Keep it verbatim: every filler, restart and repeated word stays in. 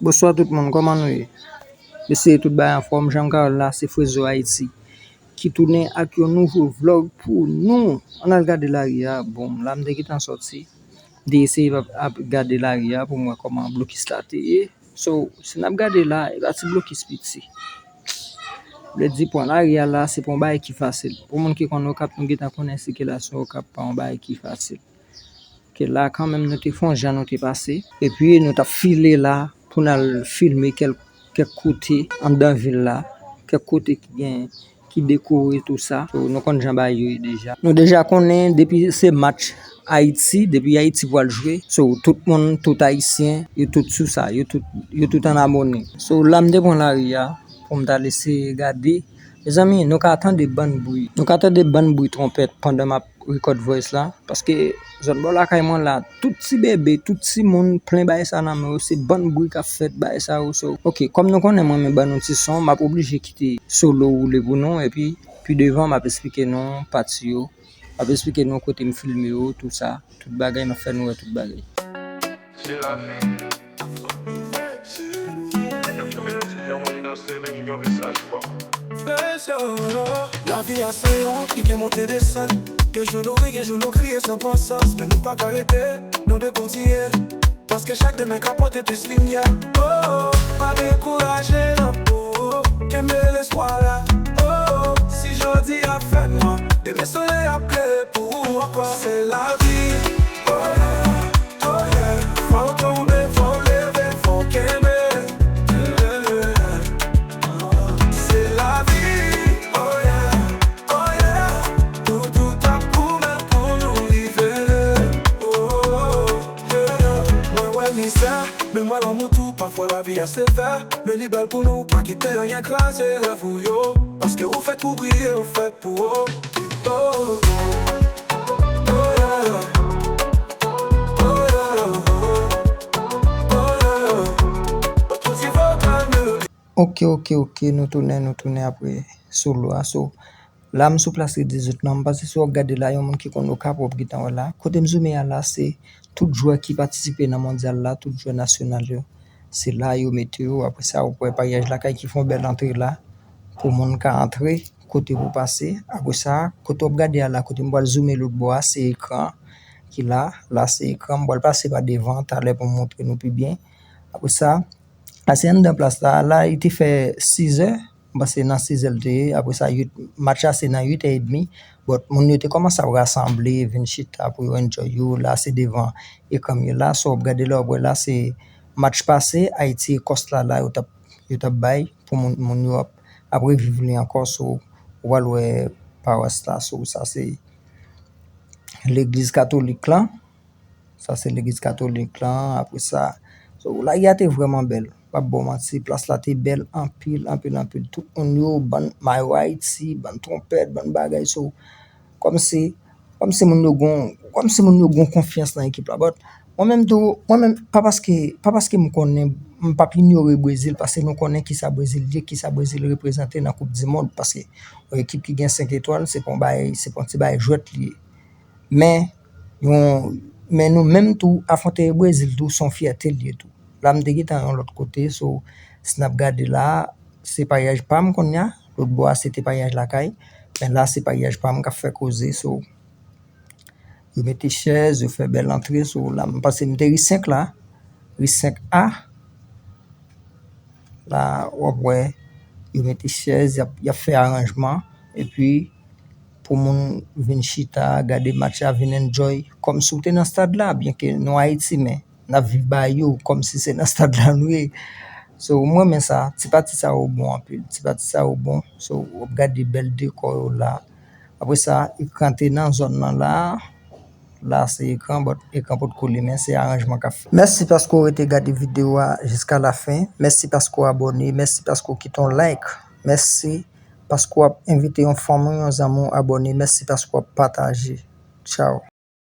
Bonswa tout moun, kòman nou ye? M eseye tout bagay anfòm, jan m ka wè l la, se Frezo Ayiti ki tounen ak yon nouvo vlòg pou nou. Ann al gade lari a. Bon, la m te gentan sòti. M te eseye ap, ap gade lari a pou m wè kòman blokis la te ye. So, si n ap gade la, e pa ti blokis piti. Vle di, pran lari a la, se pa yon bagay ki fasil. Pou moun ki konn Okap, nou gentan konnen sikilasyon Okap pa yon bagay ki fasil. Ke la, kanmenm, nou te fè yon jan nou te pase. Epi, nou t ap file la pou n al filme kèl-, kèk kote anndan vil la, kèk kote ki gen, ki dekore tou sa. So, nou konn jan bagay yo ye deja. Nou deja konnen depi se match Ayiti, depi Ayiti pral jwe, so, tout moun, tout Ayisyen, yo tout sou sa, yo tout, yo tout ann abòne. So, la m te pran lari a pou m ta eseye gade. Mezanmi, nou ka tande bann bri. Nou ka tande bann bri twonpèt pandan m ap record voice la, paske zòn bò lakay mwen la, tout ti bebe, tout ti moun plen bagay sa nan men yo, se bann bri k ap fèt, bagay sa yo. So, ok, kòm nou konnen mwen renmen ban nou ti son, m ap oblije kite solo woule pou nou, epi pi devan m ap esplike nou pati yo, m ap esplike nou kote m filme yo, tou sa, tout bagay, m ap fè nou wè tout bagay. Lavi a se yon ri ki gen monte desann. Gen jou nou ri, gen jou nou kriye san pran sans. Men nou pa ka rete, nou dwe kontinye. Paske chak demen ka pote plis limyè. Oh, oh, pa dekouraje non. Oh, oh, kenbe lespwa la. Oh, oh, si jodi a fè nwa, demen solèy ap klere pou ou ankò. Se lavi. Oh, yeah. Oh yeah, fò w tonbe, fò w leve, fò w kenbe. Se lavi, oh yeah, oh yeah. Nou tout ap goumen pou nou rive. Oh, oh, oh, yeah. Mwen wè mizè, men m wè lanmou tou. Pafwa lavi a sevè, men li bèl pou nou. Pa kite anyen kraze rèv ou yo. Paske ou fèt pou briye, ou fèt pou ou. Oh, oh, oh, yeah. Ok, ok, ok, nou tounen, nou tounen apre solo a. So, la m sou plas Ri dizuit lan, m panse si w ap gade la, yon moun ki konn Okap w ap gentan wè la. Kote m zoume a la, se tout jwè ki patisipe nan mondyal la, tout jwè nasyonal yo. Se la yo mete yo. Apre sa, w ap wè paryaj lakay ki fè yon bèl antre la. Pou moun ka antre, kote pou pase. Apre sa, kote w ap gade a la, kote m pral zoume lòt bò a, se ekran ki la. La, se ekran. M pral pase pa devan talè pou m montre nou pi byen. Apre sa, la se anndan plas la. La, li te fè sizè. M panse nan sizè l te ye. Apre sa, uit, match la se nan uit è edmi. But, moun yo te kòmanse ap rasanble, vin chita pou yo enjoy yo. La, se devan ekran m ye la. So, w ap gade la, w ap wè la, se match pase, Ayiti Ekòs la, la, yo t ap, yo t ap bay pou moun, moun yo ap, ap reviv li ankò. So, ou pral wè pawas la. So, sa se legliz katolik lan. Sa se legliz katolik lan. Apre sa, so, lari a te vrèman bèl. M p ap ba w manti, plas la te bèl anpil, anpil, anpil. Tout moun yo, bann mayo Ayiti, bann twonpèt, bann bagay. So, kòmsi, kòmsi moun yo gon, kòmsi moun yo gon konfyans nan ekip la. But, mwen menm tou, mwen menm, pa paske, pa paske m konnen, m p ap inyore Brezil, paske nou konnen kisa Brezil ye, kisa Brezil reprezante nan Koup di Mond, paske yon ekip ki gen senk etwal, se pa yon bagay, se pa yon ti bagay jwèt li ye. Men, yon, men nou menm tou, afwonte Brezil tou, se yon fyète l ye tou. La, m te gentan yon lòt kote, so, si n ap gade la, se paryaj pa m kounye a, lòt bò a, se te paryaj lakay, men la, se paryaj pa m k ap fè koze, so, yo mete chèz, yo fè bèl antre, so, la, m panse m te ri senk la, ri senk A, la, w ap wè, yo mete chèz, y ap, y ap fè aranjman, epi, pou moun vin chita, gade match la, vin enjoy, kòmsi w te nan stad la, byenke nou Ayiti, men n ap viv bagay yo, kòmsi se nan stad la nou ye. So, m renmen sa, ti pati sa yo bon anpil, ti pati sa yo bon. So, w ap gade bèl dekò yo la. Apre sa, ekran te nan zòn nan la. La, se ekran, but ekran potko limen, se aranjman k ap fèt. Mèsi paske w rete gade videyo a jiska lafen. Mèsi paske w abòne. Mèsi paske w kite yon like. Mèsi paske w ap envite yon fanmi w, yon zanmi w abòne. Mèsi paske w ap pataje. Tchaw.